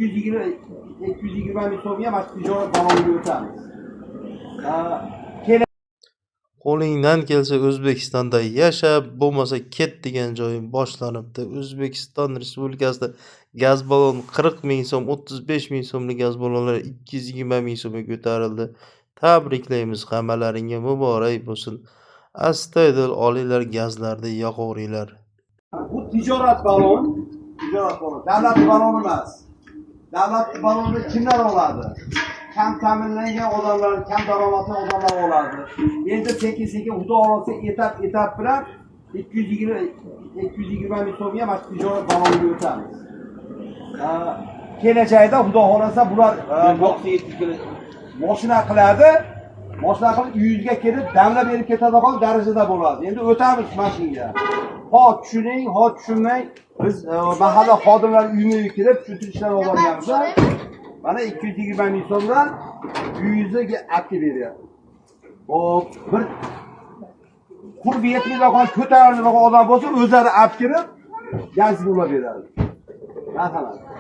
220 ming so'mga mana shu tijorat baloniga o'tamiz. Qo'lingdan kelsa O'zbekistonda yasha, bo'lmasa ket degan joyi boshlanibdi. O'zbekiston Respublikasida gaz ballon 40 ming so'm, 35 ming so'mlik gaz ballonlar 220 ming so'mga ko'tarildi. Tabriklaymiz, hammalaringga muborak bo'lsin. Astoydil olinglar gazlarni, yoqaveringlar. Bu tijorat balon, tijorat balon, davlat baloni emas. Davlat balonni kimlar oladi? Kam ta'minlangan odamlar, kam daromadli odamlar oladi. Endi sekin sekin, xudo xohlasa, etap etap bilan 220 ming so'mga mana shu tijorat baloniga o'tamiz. Kelajakda, xudo xohlasa, bular moshina qiladi. Moshina qilib uyingizga kelib damlab berib ketadigan darajada bo'ladi. Endi o'tamiz mana shunga. Ho tushuning, ho tushunmang. Biz mahalla xodimlari uyma uy kelib tushuntirishlar olib borganmiz. Mana 220 ming so'mdan uyingizga olib kelib beryapti. Hop, bir qurbi yetmaydigan, ko'tariladigan odam bo'lsa, o'zlari olib kirib gaz ulab beradi. Marhamat.